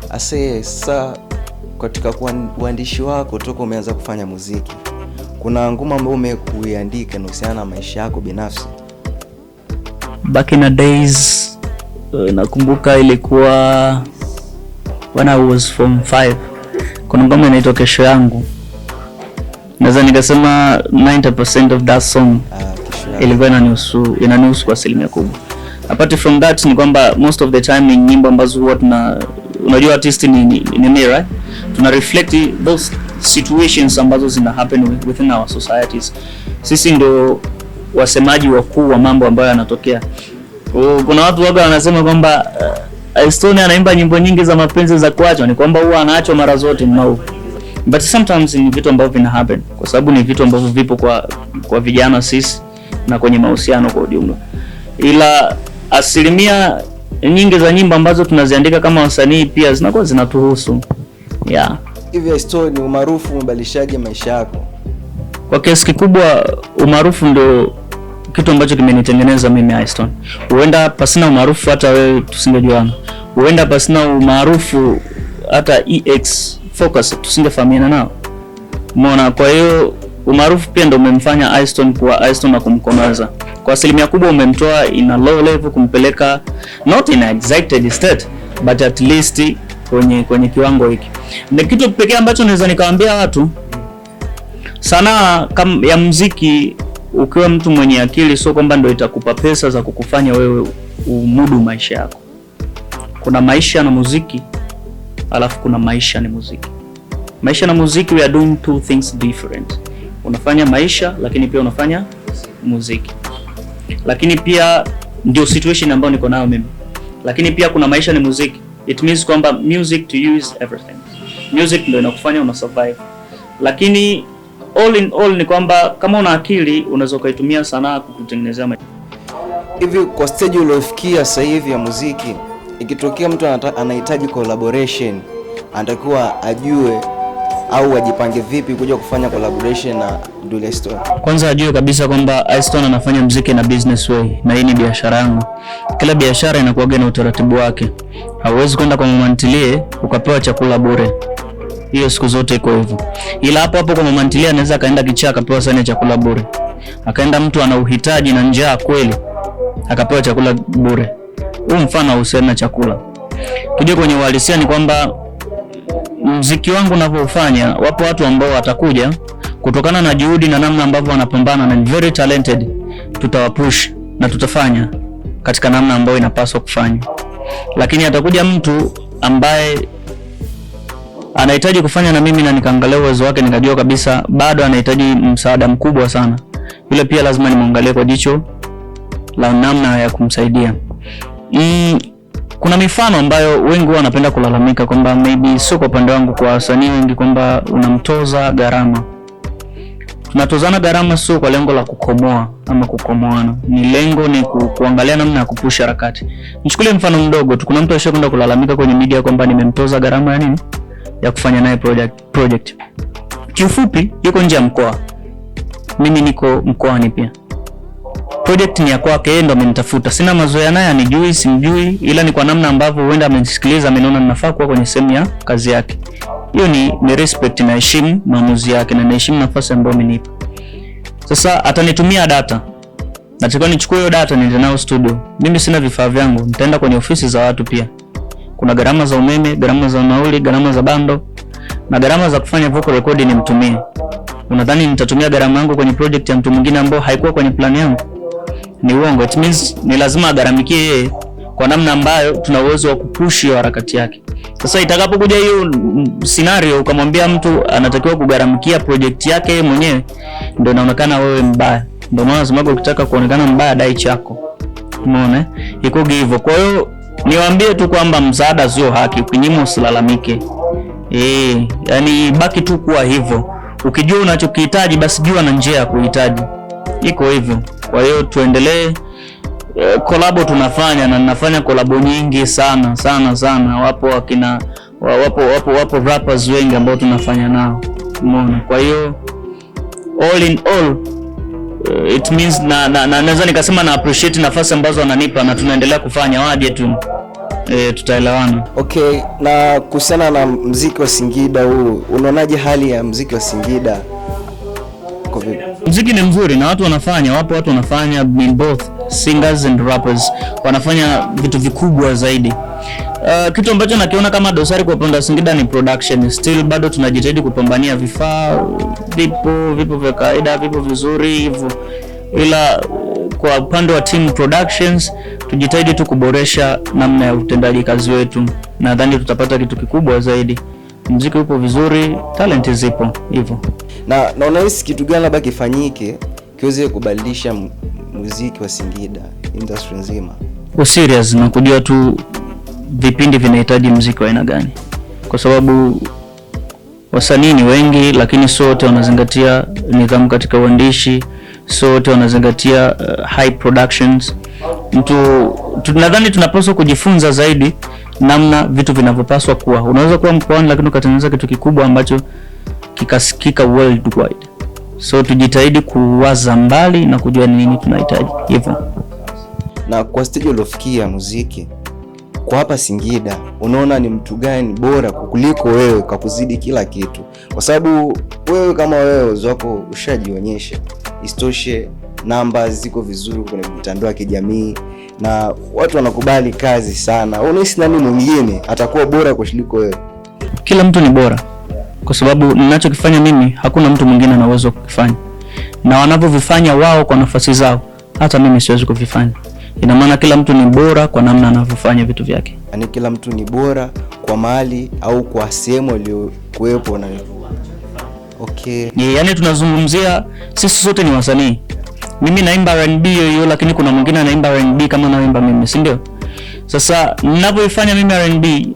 Ase, sasa katika uandishi wako toka umeanza kufanya muziki, kuna ngoma ambayo umekuiandika inahusiana na maisha yako binafsi? Back in the days, nakumbuka ilikuwa when I was form 5. Kuna ngoma inaitwa Kesho Yangu. Naweza nikasema 90% of that song Ah, Kesho Yako. Ilikuwa inanihusu kwa asilimia kubwa. Apart from that ni kwamba most of the time ni nyimbo ambazo huwa tuna, unajua artist ni mirror, tuna reflect those situations ambazo zina happen within our societies. Sisi ndo wasemaji wakuu wa mambo ambayo yanatokea. Kuna watu waga wanasema kwamba Stone anaimba nyimbo nyingi za mapenzi za kuachwa, ni kwamba huwa anaachwa mara zote. No. But sometimes ni vitu ambavyo vina happen kwa sababu ni vitu ambavyo vipo kwa vijana sisi na kwenye mahusiano kwa ujumla. Ila asilimia nyingi za nyimbo ambazo tunaziandika kama wasanii pia zinakuwa zinatuhusu. Yeah. Hivi Stone, umaarufu umebadilishaje maisha yako? Kwa kiasi kikubwa umaarufu ndo kitu ambacho kimenitengeneza mimi Stone. Huenda pasina umaarufu hata wewe tusingejuana. Huenda pasina umaarufu hata EX Focus tusingefahamiana nao. Umeona? Kwa hiyo umaarufu pia ndo umemfanya Stone kuwa Stone na kumkomaza. Kwa asilimia kubwa umemtoa in a low level kumpeleka not in a excited state, but at least kwenye kiwango hiki. Na kitu pekee ambacho naweza nikawaambia watu, sanaa ya muziki, ukiwa mtu mwenye akili, sio kwamba ndio itakupa pesa za kukufanya wewe umudu maisha yako. Kuna maisha na muziki, alafu kuna maisha ni muziki. Maisha na muziki, we are doing two things different. Unafanya maisha lakini pia unafanya muziki, lakini pia ndio situation ambayo niko nayo mimi. Lakini pia kuna maisha ni muziki. It means kwamba music to you is everything. Music ndio inakufanya una survive. Lakini all in all ni kwamba kama una akili unaweza ukaitumia sanaa kukutengenezea maisha. Hivi kwa stage uliofikia sasa hivi ya muziki, ikitokea mtu anahitaji collaboration, anatakiwa ajue au ajipange vipi kuja kufanya collaboration na Dully Stone? Kwanza ajue kabisa kwamba Stone anafanya mziki na business way, na hii ni biashara yangu. Kila biashara inakuwaga na utaratibu wake. Hauwezi kwenda kwa mama ntilie ukapewa chakula bure. Hiyo siku zote iko hivyo. Ila hapo hapo kwa mama ntilie anaweza akaenda kichaa akapewa sahani ya chakula bure. Akaenda mtu ana uhitaji na njaa kweli akapewa chakula bure. Huu mfano hauhusiani na chakula. Tuje kwenye uhalisia ni kwamba mziki wangu unavyofanya, wapo watu ambao watakuja kutokana na juhudi na namna ambavyo wanapambana na ni very talented, tutawapush na tutafanya katika namna ambayo inapaswa kufanya. Lakini atakuja mtu ambaye anahitaji kufanya na mimi na nikaangalia uwezo wake nikajua kabisa bado anahitaji msaada mkubwa sana, yule pia lazima nimwangalie kwa jicho la namna ya kumsaidia. Kuna mifano ambayo wengi huwa wanapenda kulalamika kwamba maybe sio kwa upande wangu, kwa wasanii wengi kwamba unamtoza gharama. Tunatozana gharama sio kwa lengo la kukomoa ama kukomoana, ni lengo ni kuangalia namna ya kupusha harakati. Nichukulie mfano mdogo tu, kuna mtu ashakwenda kulalamika kwenye media kwamba nimemtoza gharama ya nini ya kufanya naye project. Kiufupi yuko nje ya mkoa, mimi niko mkoani pia. Project ni ya kwake, yeye ndo amenitafuta. Sina mazoea naye, anijui, simjui, ila ni kwa namna ambavyo huenda amenisikiliza, ameniona ninafaa kuwa kwenye sehemu ya kazi yake. Hiyo ni respect na heshimu maamuzi yake na naheshimu nafasi ambayo amenipa. Sasa atanitumia data, natakiwa nichukue hiyo data niende nayo studio. Mimi sina vifaa vyangu, nitaenda kwenye ofisi za watu pia. Kuna gharama za umeme, gharama za nauli, gharama za bando na gharama za kufanya vocal recording nimtumie. Unadhani nitatumia gharama yangu kwenye project ya mtu mwingine ambao haikuwa kwenye plan yangu? Ni uongo. It means ni lazima agharamikie yeye kwa namna ambayo tuna uwezo wa kupush hiyo harakati yake. Sasa itakapokuja hiyo scenario ukamwambia mtu anatakiwa kugharamikia project yake yeye mwenyewe, ndio inaonekana wewe mbaya. Ndio maana nasemaga ukitaka kuonekana mbaya, dai chako. Umeona? Eh? Iko hivyo. Kwa hiyo niwaambie tu kwamba msaada sio haki, ukinyimwa usilalamike. Yani baki tu kuwa hivyo. Ukijua unachokihitaji basi jua na njia ya kuhitaji. Iko hivyo. Kwa hiyo tuendelee, kolabo tunafanya na ninafanya kolabo nyingi sana sana sana. Wapo wakina wapo wapo wapo rappers wengi ambao tunafanya nao. Umeona? Kwa hiyo all in all, it means na naweza nikasema na appreciate nafasi ambazo wananipa na tunaendelea kufanya, waje tu. Tutaelewana. Okay, na kuhusiana na mziki wa Singida huu, unaonaje hali ya mziki wa Singida? Kwa vipi? Mziki ni mzuri na watu wanafanya, wapo watu wanafanya in both singers and rappers, wanafanya vitu vikubwa zaidi. Kitu ambacho nakiona kama dosari kwa upande wa Singida ni production. Still bado tunajitahidi kupambania vifaa, vipo vya kawaida, vipo vizuri hivyo, ila kwa upande wa team productions tujitahidi tu kuboresha namna ya utendaji kazi wetu, nadhani tutapata kitu kikubwa zaidi. Mziki upo vizuri, talent zipo hivyo. Na unahisi kitu gani labda kifanyike kiweze kubadilisha muziki wa Singida industry nzima? Uko serious na kujua tu vipindi vinahitaji mziki wa aina gani, kwa sababu wasanii ni wengi, lakini sio wote wanazingatia nidhamu katika uandishi, sio wote wanazingatia high productions. Mtu nadhani tunapaswa kujifunza zaidi namna vitu vinavyopaswa kuwa. Unaweza kuwa mkoani, lakini ukatengeneza kitu kikubwa ambacho kikasikika worldwide. So tujitahidi kuwaza mbali na kujua ni nini tunahitaji hivyo. Na kwa stage uliofikia muziki kwa hapa Singida, unaona ni mtu gani bora kuliko wewe kwa kuzidi kila kitu? Kwa sababu wewe kama wewe uwezo wako ushajionyesha, isitoshe namba ziko vizuri kwenye mitandao ya kijamii na watu wanakubali kazi sana. Unahisi nani mwingine atakuwa bora kuliko wewe? Kila mtu ni bora, kwa sababu ninachokifanya mimi hakuna mtu mwingine ana uwezo wa kukifanya, na wanavyovifanya wao kwa nafasi zao hata mimi siwezi kuvifanya. Ina maana kila mtu ni bora kwa namna anavyofanya vitu vyake. Yaani kila mtu ni bora kwa mahali au kwa sehemu aliyokuwepo na okay. Yaani tunazungumzia sisi sote ni wasanii. Mimi naimba R&B hiyo hiyo, lakini kuna mwingine anaimba R&B kama naimba mimi, si ndio? Sasa ninavyoifanya mimi R&B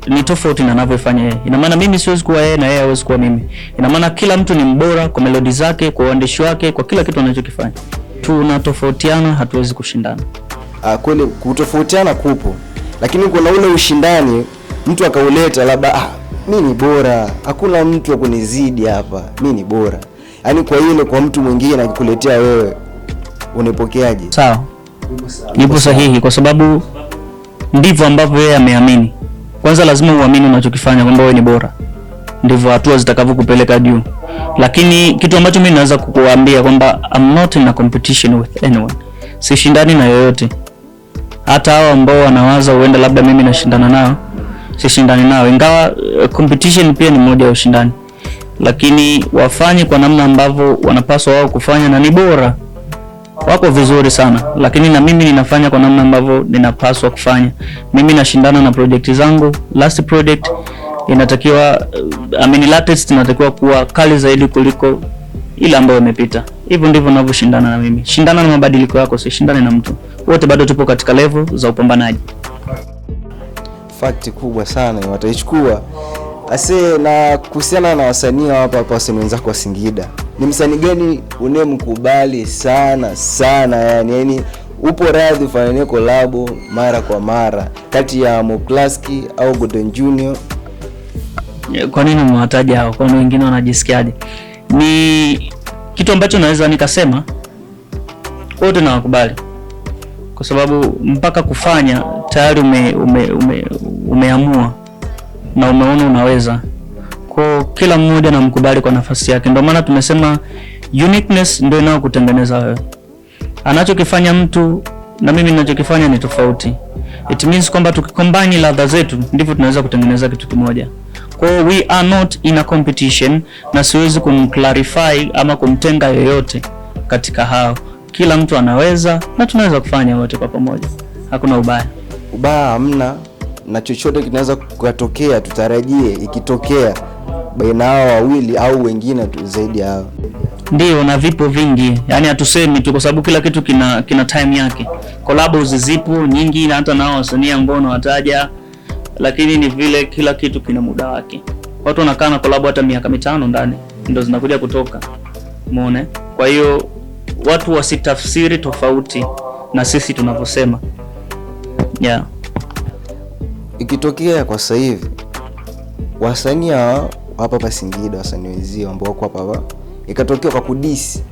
ni tofauti na anavyoifanya yeye. Ina maana mimi siwezi kuwa yeye na yeye hawezi kuwa mimi. Ina maana kila mtu ni mbora kwa melodi zake, kwa uandishi wake, kwa kila kitu anachokifanya. Tunatofautiana, hatuwezi kushindana. Kweli kutofautiana kupo, lakini kuna ule ushindani mtu akauleta labda, mi ni bora, hakuna mtu wa kunizidi hapa, mi ni bora. Yaani kwa ile kwa mtu mwingine akikuletea wewe unapokeaje? Sawa, nipo sahihi kwa sababu ndivyo ambavyo yeye ameamini. Kwanza lazima uamini unachokifanya kwamba wewe ni bora, ndivyo hatua zitakavyokupeleka juu. Lakini kitu ambacho mimi naweza kukuambia kwamba I'm not in a competition with anyone, sishindani na yoyote, hata hao ambao wanawaza huenda labda mimi nashindana nao, sishindani nao, ingawa competition pia ni moja ya ushindani, lakini wafanye kwa namna ambavyo wanapaswa wao kufanya na ni bora, wako vizuri sana, lakini na mimi ninafanya kwa namna ambavyo ninapaswa kufanya. Mimi nashindana na project zangu. Last project inatakiwa, I mean latest inatakiwa kuwa kali zaidi kuliko ile ambayo imepita. Hivyo ndivyo ninavyoshindana na mimi. Shindana na mabadiliko yako, sishindane na mtu. Wote bado tupo katika level za upambanaji. Fact kubwa sana wataichukua. Ase, na kuhusiana na wasanii hapa hapa, wasanii wenzako wa Singida, ni msanii gani unemkubali sana sana, yani upo radhi ufanye collab mara kwa mara kati ya Moclaski au Golden Junior? Kwa nini umewataja hao? Kwani wengine wanajisikiaje? Ni kitu ambacho naweza nikasema wote nawakubali, kwa sababu mpaka kufanya tayari umeamua na umeona unaweza. Kwa kila mmoja namkubali kwa nafasi yake. Ndio maana tumesema uniqueness ndio inayokutengeneza wewe. Anachokifanya mtu na mimi ninachokifanya ni tofauti. It means kwamba tukicombine ladha zetu ndivyo tunaweza kutengeneza kitu kimoja. Kwa hiyo we are not in a competition, na siwezi kumclarify ama kumtenga yoyote katika hao. Kila mtu anaweza na tunaweza kufanya wote kwa pamoja. Hakuna ubaya. Ubaya hamna, na chochote kinaweza kutokea, tutarajie ikitokea baina hao wawili au wengine tu zaidi ya hao. Ndio, na vipo vingi. Yaani hatusemi tu kwa sababu kila kitu kina time yake. Collabs zipo nyingi na hata nao wasanii ambao unawataja, lakini ni vile kila kitu kina muda wake. Watu wanakaa na collab hata miaka 5 ndani ndio zinakuja kutoka. Umeona? Kwa hiyo watu wasitafsiri tofauti na sisi tunavyosema. Yeah. Ikitokea kwa sasa hivi wasanii hapa hapa Singida, wasanii wenzio ambao wako hapa hapa, ikatokea kwa kudisi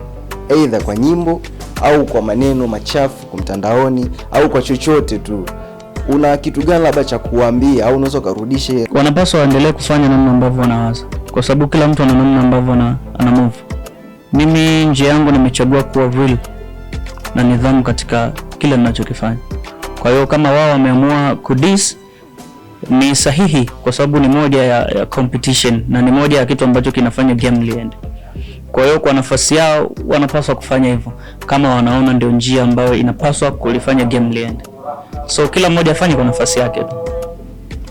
either kwa nyimbo au kwa maneno machafu kwa mtandaoni au kwa chochote tu, Una kitu gani labda cha kuambia au unaweza ukarudisha? Wanapaswa waendelee kufanya namna ambavyo wanawaza, kwa sababu kila mtu ana namna ambavyo ana move. Mimi njia yangu nimechagua kuwa real na nidhamu katika kile ninachokifanya. Kwa hiyo kama wao wameamua kudiss ni sahihi, kwa sababu ni moja ya competition na ni moja ya kitu ambacho kinafanya game liende. Kwa hiyo kwa nafasi yao wanapaswa kufanya hivyo kama wanaona ndio njia ambayo inapaswa kulifanya game liende. So kila mmoja afanye kwa nafasi yake tu.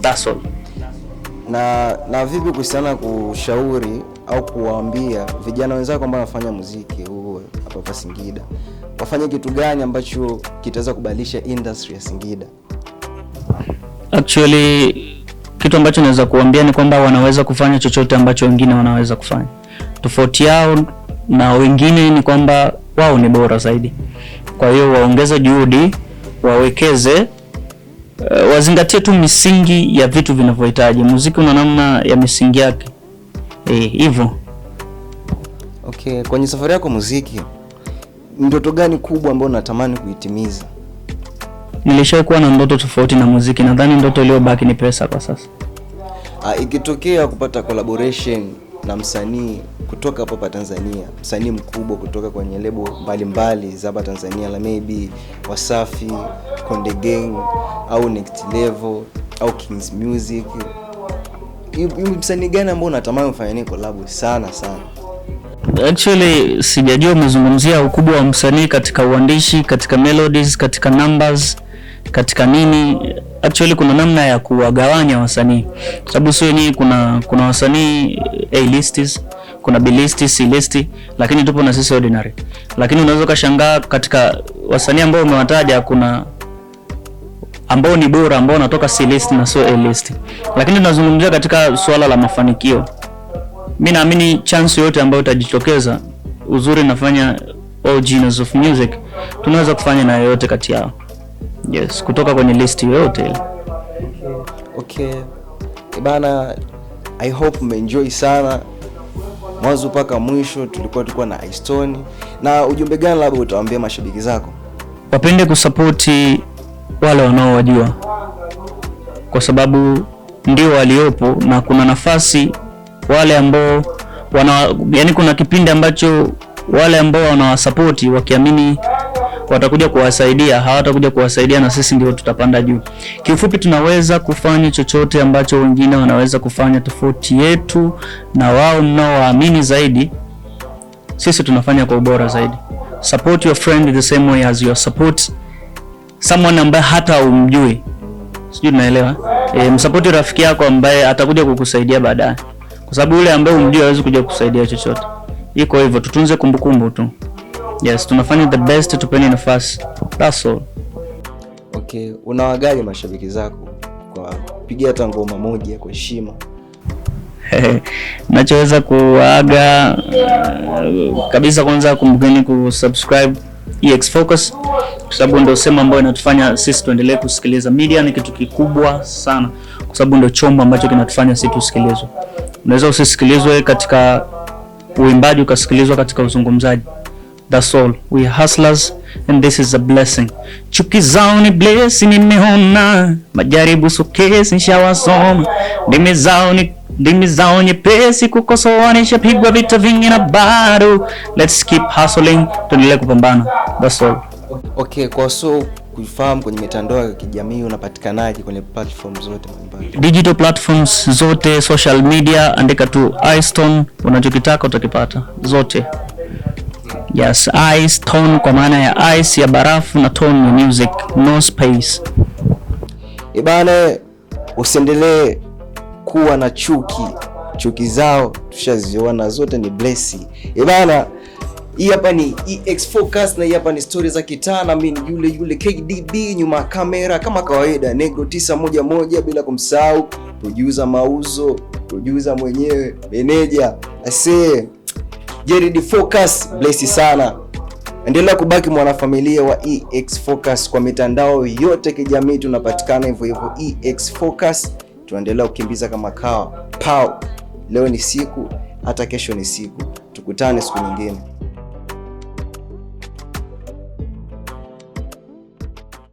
That's all. Na vipi kuhusiana kushauri au kuwaambia vijana wenzako ambao wanafanya muziki huu hapa hapa Singida wafanye kitu gani ambacho kitaweza kubadilisha industry ya Singida? Actually, kitu ambacho naweza kuambia ni kwamba wanaweza kufanya chochote ambacho wengine wanaweza kufanya. Tofauti yao na wengine ni kwamba wao ni bora zaidi. Kwa hiyo waongeze juhudi, wawekeze, wazingatie tu misingi ya vitu vinavyohitaji. Muziki una namna ya misingi yake. Hivyo. Okay, kwenye safari yako muziki, ndoto gani kubwa ambayo unatamani kuitimiza? Nilishawahi kuwa na ndoto tofauti na muziki. Nadhani ndoto iliyobaki ni pesa kwa sasa. Ikitokea kupata collaboration na msanii kutoka hapa hapa Tanzania, msanii mkubwa kutoka kwenye lebo mbalimbali za hapa Tanzania, la maybe Wasafi, Konde Gang au Next Level au Kings Music, msanii gani ambao unatamani kufanya naye collab sana sana? Actually, sijajua umezungumzia ukubwa wa msanii katika uandishi, katika melodies, katika numbers, katika nini. Actually kuna namna ya kuwagawanya wasanii, kwa sababu sio wenyewe, kuna wasanii A lists, kuna B list, C list, lakini tupo na sisi ordinary. Lakini unaweza ukashangaa katika wasanii ambao umewataja kuna ambao ni bora ambao wanatoka C list na sio A list. Lakini tunazungumzia katika suala la mafanikio. Mi naamini chance yote ambayo itajitokeza, uzuri nafanya all genres of music, tunaweza kufanya na yoyote kati yao. Yes, kutoka kwenye list yoyote ile. Okay. Bana, I hope mmeenjoy sana mwanzo mpaka mwisho. Tulikuwa na Istone. Na ujumbe gani labda utawaambia mashabiki zako? Wapende kusapoti wale wanaowajua, kwa sababu ndio waliopo na kuna nafasi wale ambao wana, yani kuna kipindi ambacho wale ambao wanawasapoti wakiamini watakuja kuwasaidia, hawatakuja kuwasaidia na sisi ndio tutapanda juu. Kiufupi, tunaweza kufanya chochote ambacho wengine wanaweza kufanya. Tofauti yetu na wao mnaowaamini zaidi, sisi tunafanya kwa ubora zaidi. Support your friend the same way as you support someone ambaye hata umjui. Sijui tunaelewa? Msapoti rafiki yako ambaye atakuja kukusaidia baadaye, kwa sababu yule ambaye umjui hawezi kuja kukusaidia chochote. Iko hivyo, tutunze kumbukumbu tu. Yes, tunafanya the best, tupeni nafasi. That's all. Okay, unawagaje mashabiki zako kwa kupigia hata ngoma moja kwa heshima? Nachoweza kuaga kabisa, kwanza kumbukeni kusubscribe EX Focus, kwa sababu ndio sehemu ambayo inatufanya sisi tuendelee kusikiliza. Media ni kitu kikubwa sana, kwa sababu ndio chombo ambacho kinatufanya sisi tusikilizwe. Unaweza usisikilizwe katika uimbaji, ukasikilizwa katika uzungumzaji. That's all. We are hustlers and this is a blessing. Chuki zao ni blessing, nimeona majaribu sokesi nishawasoma. Ndimi zao nyepesi kukosoa, nishapigwa vita vingi na bado. Let's keep hustling, tuendelee kupambana. That's all. Okay, kwa so kufahamu kwenye mitandao ya kijamii unapatikanaje kwenye platform zote mbalimbali? Digital platforms zote, social media, andika tu iStone, unachokitaka utakipata zote. Yes, iStone kwa maana ya ice ya barafu na tone ya music, no space. Ibana, usiendelee kuwa na chuki. Chuki zao tushaziona zote ni blessing. Ibana, hii hapa ni EX Focus na hii hapa ni stories za kitaa, na mimi ni yule yule KDB nyuma ya kamera kama kawaida, Negro 911, bila kumsahau producer Mauzo, producer mwenyewe, meneja ase Jared Focus, bless sana. Endelea kubaki mwanafamilia wa EX Focus kwa mitandao yote kijamii, tunapatikana hivyo hivyo EX Focus. Tunaendelea kukimbiza kama kawa pao. Leo ni siku, hata kesho ni siku. Tukutane siku nyingine.